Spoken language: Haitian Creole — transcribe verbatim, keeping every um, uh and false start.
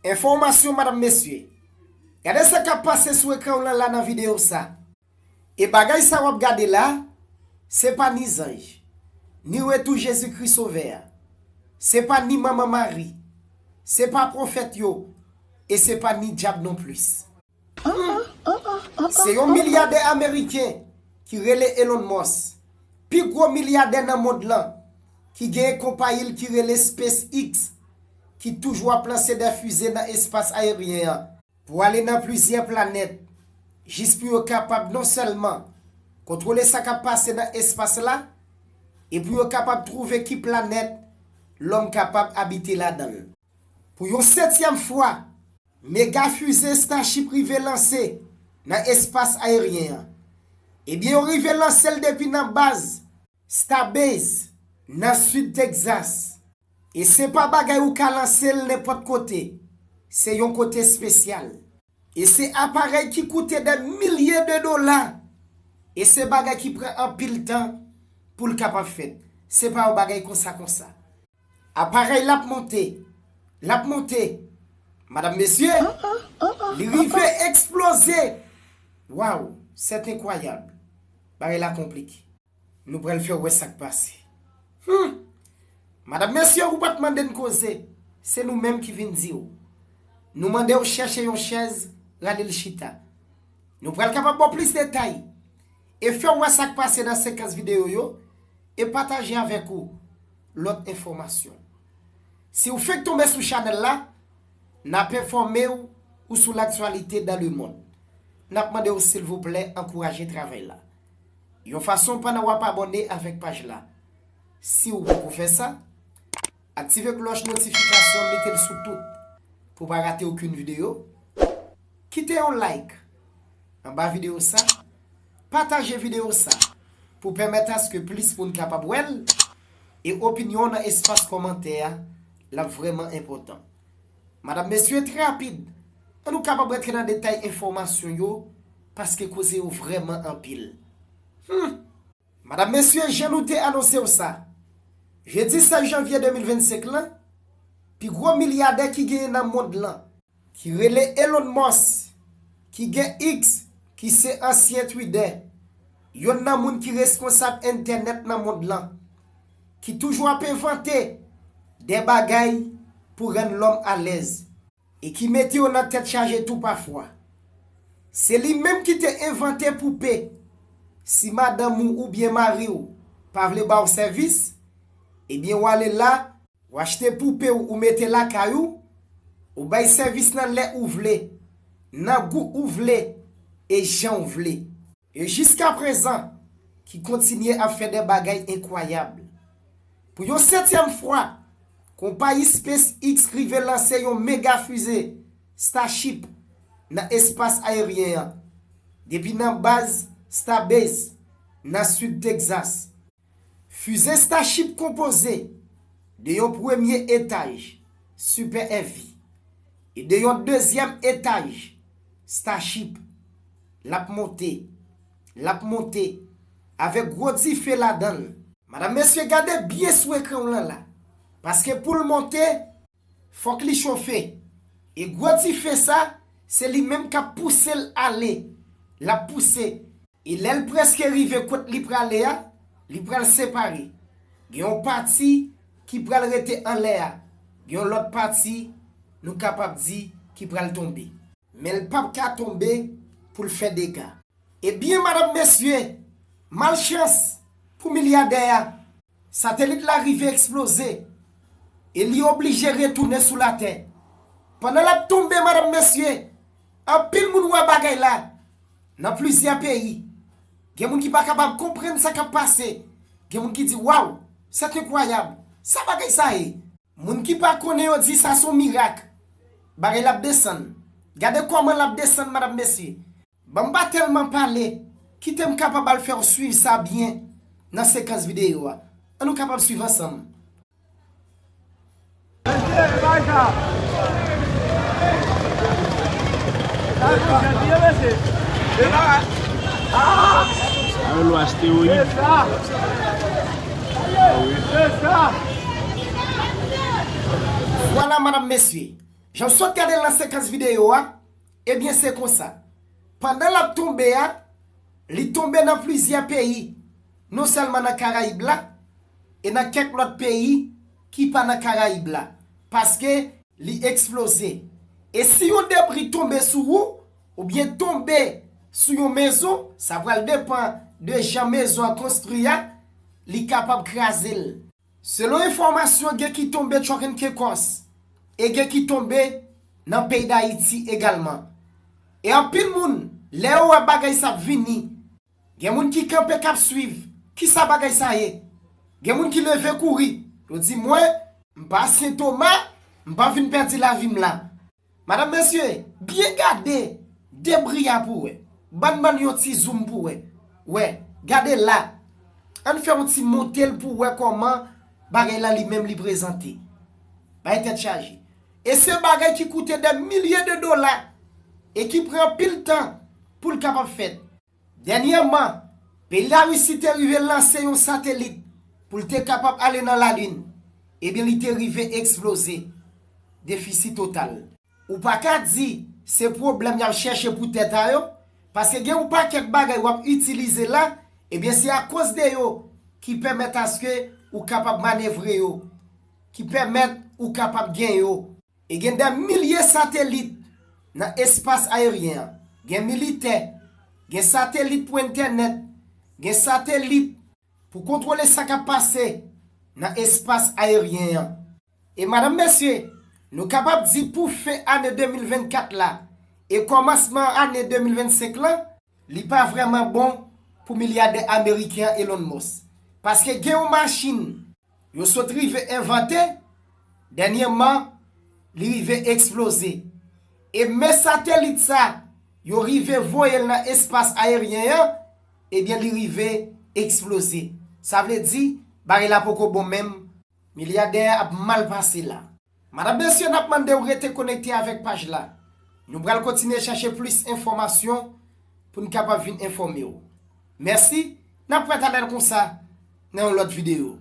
Enfòmasyon, madanm, mesye. Gade sa k ap pase sou ekran w lan la nan videyo sa. E bagay sa w ap gade la, se pa ni zanj, ni retou Jezikri Sovè a. Se pa ni Manman Mari. Se pa pwofèt yo. E se pa ni dyab non plis. Se yon milyadè ameriken ki rele Elon Musk, pi gwo milyadè nan mond lan, ki genyen konpayi l ki rele SpaceX, ki toujou ap lanse de fize nan espas ayeryen an pou ale nan plizyè planèt, jis pou yo kapab non sèlman kontwole sa k ap pase nan espas la, e pou yo kapab twouve ki planèt lòm kapab abite ladan l. Pou yon setyèm fwa, mega fize Starship rive lanse nan espas ayeryen an. Ebyen, yo rive lanse l depi nan baz Starbase, nan sid Texas. E se pa bagay ou ka lanse l nenpòt kote. Se yon kote espesyal. E se aparèy ki koute dè milye de dola. E se bagay ki pran anpil tan pou l kapab fèt. Se pa yon bagay konsa konsa. Aparèy la ap monte. L ap monte. Madanm, mesye, li rive eksploze. Waw, c'est incroyable. Bagay la konplike. Nou pral fè w wè sa k pase. Hmm. Madanm, mesye, ou pa t mande n koze. Se nou menm ki vin di w. Nou mande w chèche yon chèz, rale l chita. Nou pral kapab ba w plis detay e fè w wè sa k pase nan sekans videyo yo e pataje avèk ou lòt enfòmasyon. Si w fenk tonbe sou chanèl la, n ap enfòme w ou sou laktyalite dans le monde. N ap mande w silvouplè ankouraje travay la yon fason pandan w ap abòne avèk paj la. Si w poko fè sa, aktive klòch notifikasyon, mete l sou tout pou w pa rate okenn videyo. Kite yon like anba videyo sa, pataje videyo sa pou pèmèt aske plis moun kapab wè l, e opinyon w nan espas kòmantè a, l ap vrèman enpòtan. Madanm, mesye, trè rapid, ann nou kapab rantre nan detay enfòmasyon yo, paske koze yo vrèman anpil. Hmm. Madanm, mesye, jan nou te anonse w sa, jedi sèz janvye de mil vennsenk lan, pi gwo milyadè ki genyen nan mond lan, ki rele Elon Musk, ki gen X, ki se ansyen Twitter, yonn nan moun ki responsab entènèt nan mond lan, ki toujou ap envante de bagay pou rann lòm alèz e ki mete yo nan tèt chaje tou pafwa. Se li menm ki te envante poupe. Si madanm ou oubyen mari w pa vle ba w sèvis, ebyen w ale la, w achte poupe w, ou mete lakay ou, ou bay sèvis nan lè ou vle, nan gou ou vle, e jan w vle. E jiskaprezan, ki kontinye ap fè de bagay enkwayab. Pou yon setyèm fwa, konpayi SpaceX rive lanse yon mega fize Starship nan espas ayeryen an, depi nan baz Starbase, nan sid Texas. Fize Starship konpoze de yon premye etaj, Super Heavy, e de yon dezyèm etaj, Starship. L ap monte, l ap monte, avèk gwo dife ladan l. Madanm, mesye, gade byen sou ekran w lan la, paske pou l monte, fòk li chofe. E gwo dife sa, se li menm k ap pouse l ale. L ap pouse. E lè l prèske rive kot li prale a, li pral separe. Gen yon pati ki pral rete anlè a. Gen yon lòt pati, nou kapab di, ki pral tonbe. Men l p ap ka tonbe pou l fè dega. Ebyen, madanm, mesye, malchans pou milyadè a, satelit la rive eksploze e li oblije retounen sou Latè. Pandan l ap tonbe, madanm, mesye, anpil moun wè bagay la nan plizyè peyi. Gen moun ki pa kapab konprann sa k ap pase. Gen moun ki di, waw, c'est incroyable. Sa bagay sa ye? Moun ki pa konnen yo di sa se yon mirak. Bagay la ap desann. Gade kòman l ap desann, madanm, mesye. Ban m pa tèlman pale, kite m kapab al fè w swiv sa byen nan sekans videyo a. Ann nou kapab swiv ansanm. Sa yo lo astewoyid. Vwala, madanm, mesye. Jan w sot gade l nan sekans videyo a, ebyen se konsa. Pandan l ap tonbe a, li tonbe nan plizyè peyi, non sèlman nan Karayib la, e nan kèk lòt peyi ki pa nan Karayib la, paske li eksploze. E si yon debri tonbe sou ou, oubyen tonbe sou yon mezon, sa pral depann de jan mezon an konstwi a, li kapab kraze l. Selon enfòmasyon, gen ki tonbe Truck and Caicos e gen ki tonbe nan peyi Dayiti egalman. E anpil moun, lè yo wè bagay sa ap vini, gen moun ki kanpe k ap swiv. Kisa bagay sa ye? Gen moun ki leve kouri. Yo di, mwen, m pa Sen Toma, m pa vin pèdi lavi m la. Madanm, mesye, byen gade debri a pou wè. Bann bann yon ti zoom pou wè. Wè, gade la. Ann fè yon ti monte l pou wè kòman bagay la li menm li prezante. Bay tèt chaje. E se bagay ki koute dè milye de dola e ki pran anpil tan pou l kapab fèt. Dènyèman, peyi Larisi te rive lanse yon satelit pou l te kapab ale nan Lalin. Ebyen, li te rive eksploze. Defisi total. Ou pa ka di se pwoblèm y ap chèche pou tèt a yo, paske gen yon pakèt bagay w ap itilize la, ebyen, se akoz de yo ki pèmèt aske ou kapab manevre yo, ki pèmèt ou kapab gen yo. E gen dè milye satelit nan espas ayeryen an. Gen militè, gen satelit pou entènèt, gen satelit pou kontwole sa k ap pase nan espas ayeryen an. E madanm, mesye, nou kapab di pou fen ane de mil vennkat la e kòmansman ane de mil vennsenk lan, li pa vrèman bon pou milyadè ameriken an Elon Musk. Paske gen yon machin yo sot rive envante, dènyèman, li rive eksploze. E men satelit sa, yo rive voye l nan espas ayeryen an, ebyen, li rive eksploze. Sa vle di, bagay la poko bon menm, milyadè a ap mal pase la. Madanm, mesye, n ap mande w rete konekte avèk paj la. Nou pral kontinye chèche plis enfòmasyon pou n kapab vin enfòme w. Mèsi, n ap wè talè konsa nan yon lòt videyo.